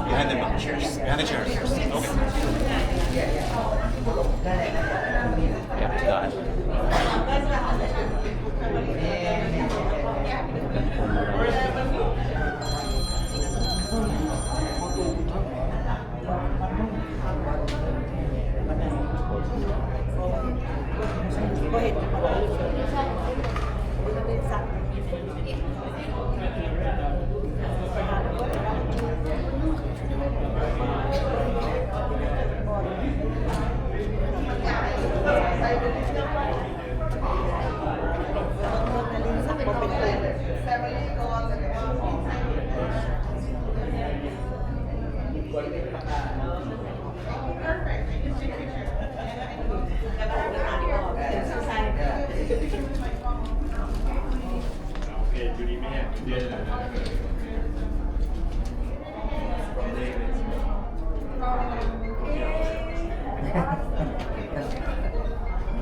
Behind the chairs. Behind the chairs. Okay. ແບບກ່ອນ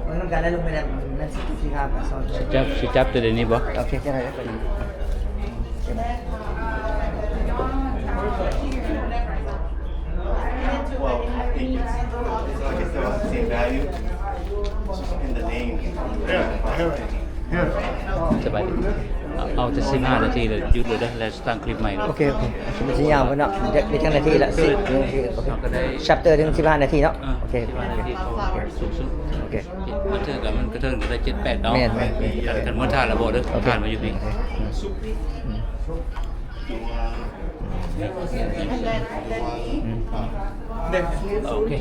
ມັນນຳກັນແລ້ວ ລົງໄປນຳ ນັ້ນຊິ ຊິຫາປາຊອນ ຊິຈັບ ຊິຈັບແຕ່ດຽວນີ້ບໍ່? ໂອເຄ ຈັບໄດ້ ໄດ້ ໄດ້. Well, I think it's, it's like it's the same value. It's just in the name. Yeah. ສະບາຍດີ ເອົາ ເອົາແຕ່ສິບຫ້ານາທີແລ້ວຢຸດເລີຍເດີ ແລ້ວຕັ້ງຄລິບໃໝ່ເດີ. ໂອເຄ ໂອເຄ ມັນຊິຍາວເພິ່ນເນາະ ໄດ້ຈັກນາທີລະ? ສິບ ໂອເຄ ໂອເຄ ແຊັບເຕີ ເຖິງສິບຫ້ານາທີເນາະ. ໂອເຄ ສິບຫ້ານາທີ ໂອເຄ ສູງສຸດ. ໂອເຄ ບາງເທື່ອກໍມັນກະເທີນກໍໄດ້ເຈັດແປດດອກ. ແມ່ນໆ ຄັນໝົດທ່ານລະບໍ່ເດີ ທ່ານມາຢູ່ພີ້. ໂອເຄ ອືມ ໂອເຄ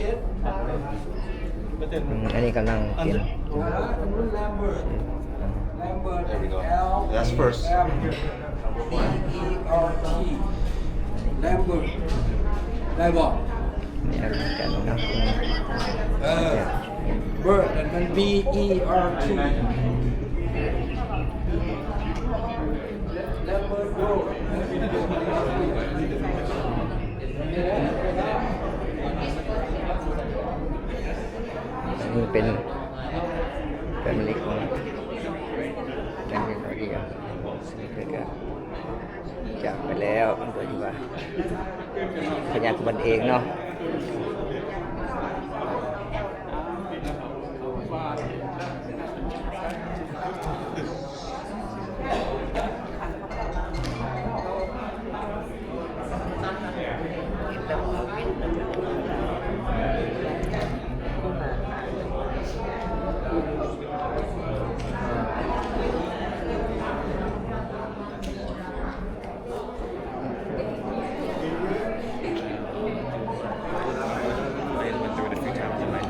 ອືມ ອັນນີ້ກຳລັງປ່ຽນ. Lambert. Lambert. There we go. That's first. L A M B E R T. Lambert. ໄດ້ບໍ່? ນີ້ກຳລັງນຳ ເອີ Bert ນັ້ນມັນ B E R T. Lambert Road. ນີ້ເປັນແຟມິລີຂອງ ແຟມິລີຂອງເອງ ເພິ່ນກະຈາກໄປແລ້ວ ເພິ່ນກະຖືວ່າ ພະຍາດຂອງເພິ່ນເອງເນາະ.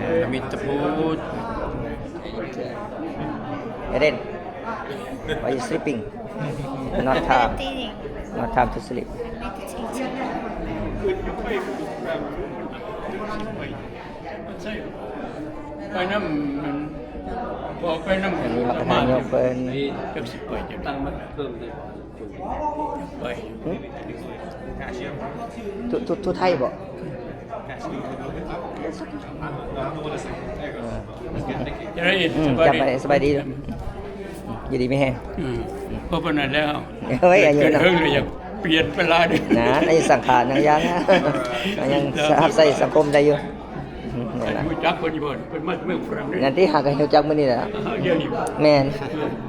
ອາມິດຕະພູດ. Eden, why you sleeping? Not time. Not time to sleep. ໄປນຳ ພໍໄປນຳ ອັນນີ້ມັກກະທານຍົກເພິ່ນ ຈັກຊິໄປຈັ່ງໃດ ໄປ ຫຶ? ທຸ ທຸ ທຸໄທບໍ? ເອີ ຈະໄດ້ ອືມ ສະບາຍດີ ສະບາຍດີ ຢູ່ດີມີແຮງ ອືມ ພໍປານນັ້ນແລ້ວ ເຮີ້ຍ ອາຍຸ ເກີນເຖິງແລ້ວ ຢາກປ່ຽນໄປຫຼາຍເດ້ ນານ ອາຍຸສັງຂານຍັງ ຍັງຮັບໃຊ້ສັງຄົມໄດ້ຢູ່. ອືມ ຮູ້ຈັກເພິ່ນຢູ່ບໍ່? ເພິ່ນມາຈາກເມືອງຝຣັ່ງເດ້ ນັ້ນຕິ ຫາກະຮູ້ຈັກມື້ນີ້ແຫຼະ ດຽວນີ້ ແມ່ນ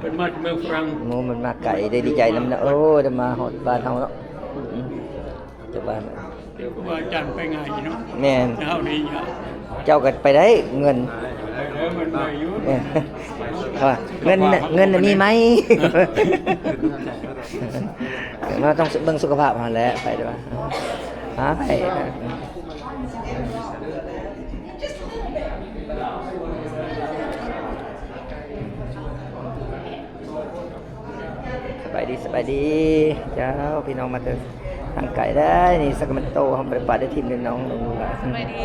ເພິ່ນມາຈາກເມືອງຝຣັ່ງ ໂອ້ ມັນມາໄກເດ້ ດີໃຈນຳເນາະ ໂອ້ ໄດ້ມາຮອດບ້ານເຮົາເນາະ ອືມ ຈາກບ້ານ ເຈົ້າກະໄປໄດ້ເງິນ ເງິນ ເງິນມີໄໝ? ເຮົາຕ້ອງເບິ່ງສຸຂະພາບຫັ້ນແຫຼະ ໄປເດີ ຫາໄປ. ສະບາຍດີ ສະບາຍດີ ເຈົ້າ ພີ່ນ້ອງມາແຕ່ທາງໄກໄດ໋ນີ້ ຊາກຣາເມນໂຕ ເຮົາບໍ່ໄດ້ປະໄດ້ຖິ້ມເດ້ນ້ອງ ສະບາຍດີ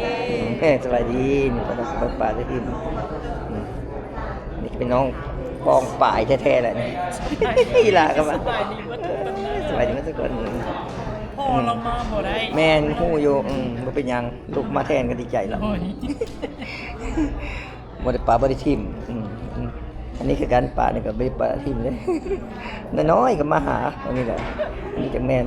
ເອີ ສະບາຍດີ ນີ້ບໍ່ໄດ້ປະໄດ້ຖິ້ມ ນີ້ເປັນນ້ອງປ້ອງປາຍແທ້ໆແຫຼະນີ້ ອີ່ຫຼ້າກໍມາ ສະບາຍດີໝົດທຸກຄົນ ສະບາຍດີໝົດທຸກຄົນ ພໍ່ລາວມາບໍ່ໄດ້ ແມ່ນ ຮູ້ຢູ່ ອືມ ບໍ່ເປັນຫຍັງ ລູກມາແທນກໍດີໃຈແລ້ວ ໂອ້ຍ ບໍ່ໄດ້ປະບໍ່ໄດ້ຖິ້ມ ອືມ ອືມ ເ ນີ້ຄືກັນ ປານີ້ກໍບໍ່ໄດ້ປະຖິ້ມເດ້ ນ້ອຍໆກໍມາຫາ ອັນນີ້ກໍ ອັນນີ້ຈັກແມ່ນ.